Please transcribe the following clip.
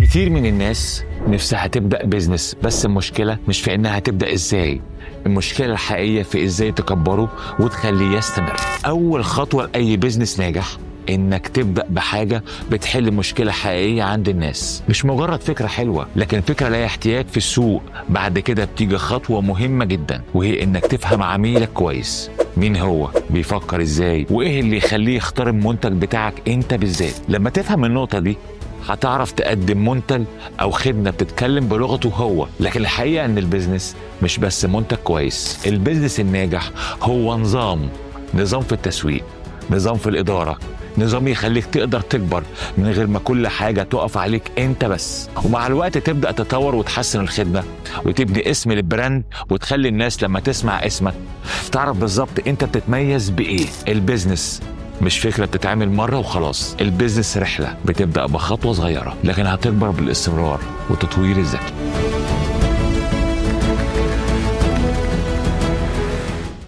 كتير من الناس نفسها تبدأ business، بس المشكلة مش في إنها تبدأ إزاي، المشكلة الحقيقية في إزاي تكبره وتخليه يستمر. أول خطوة لأي business ناجح إنك تبدأ بحاجة بتحل مشكلة حقيقية عند الناس، مش مجرد فكرة حلوة، لكن فكرة لها احتياج في السوق. بعد كده بتيجي خطوة مهمة جدا، وهي إنك تفهم عميلك كويس، مين هو، بيفكر إزاي، وإيه اللي يخليه يختار المنتج بتاعك أنت بالذات. لما تفهم النقطة دي هتعرف تقدم منتج او خدمة بتتكلم بلغته هو. لكن الحقيقة ان ال business مش بس منتج كويس، ال business الناجح هو نظام، نظام في التسويق، نظام في الاداره، نظام يخليك تقدر تكبر من غير ما كل حاجة تقف عليك انت بس. ومع الوقت تبدا تطور وتحسن الخدمة وتبني اسم لل brand، وتخلي الناس لما تسمع اسمك تعرف بالظبط انت بتتميز بايه. ال business مش فكرة بتتعمل مرة وخلاص، ال business رحلة بتبدأ بخطوة صغيرة لكن هتكبر بالاستمرار والتطوير الذكي.